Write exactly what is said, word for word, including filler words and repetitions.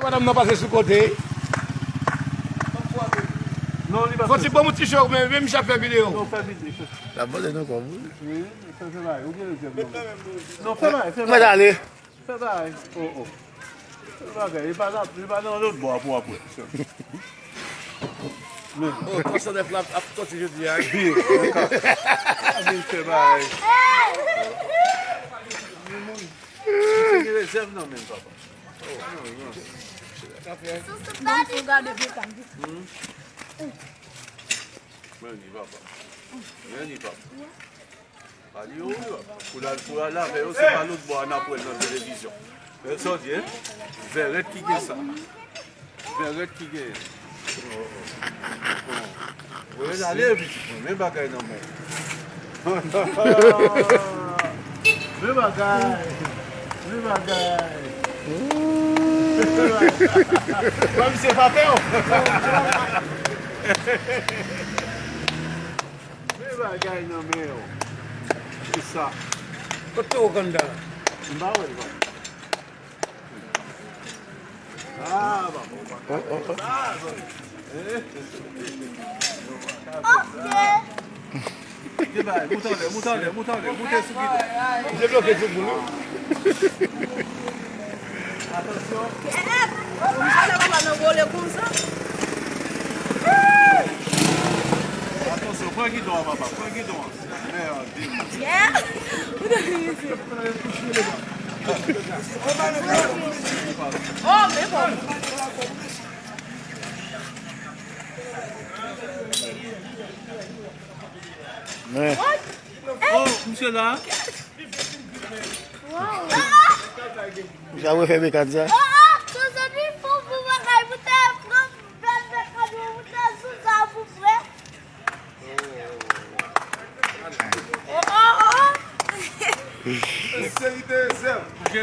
Madanm nan pase sou kote. Non, li pa fè. Fò ti bon moun ti cho, men, men misye ap fè videyo. Non, fè videyo. L ap mande nou kòb, wi. Wi, fè, fè bagay. Ou gen rezèv, non. Non, fè bagay, fè bagay. Mwen ale. Fè bagay. Oh, oh. Fè bagay. Li pa la, li pa nan lòt bò a pou apre. Men. Oh, trant san nèf la ap sòti jodi a. Byen, men ka. Vin fè bagay. Li gen rezèv nan men l, papa. Oh, non, non. Bon, pou gade vye kanm. Hmm? Men li, papa. Men li, papa. Pa li, wi, papa. Pou l al, pou l al avè yo, se pa lòt bò a n ap wè l nan televizyon. Men sa w di, en? Vèrèt ki gen sa. Vèrèt ki gen. Oh, oh. Oh. Wè l ale, pitit mwen. Men bagay nan men. Men bagay. Men bagay. Wè misye pa pè w. Men bagay nan men w. Se sa. Kote Wakanda? M pa wè l, papa. Ah, papa. Oh, oh, oh. Ah, bon. Eh? Ok. Gen bagay, moute anlè, moute anlè, moute anlè, moute sou gidon. Debloke sou boul, wi. Atansyon. Kèt! Misye ta pral anvole konsa. Atansyon, pran gidon an, papa, pran gidon an. Mèdi. Yeah! Ou ta vin isi. Oh, men bon. Men. What? Oh, misye la. Wow. Misye ap refè mekan sa. Oh, oh, Suzanne, fò pou bagay pou te pran bèl mekan pou te sou sa pou frè. Oh, oh, oh. Seri de zèv.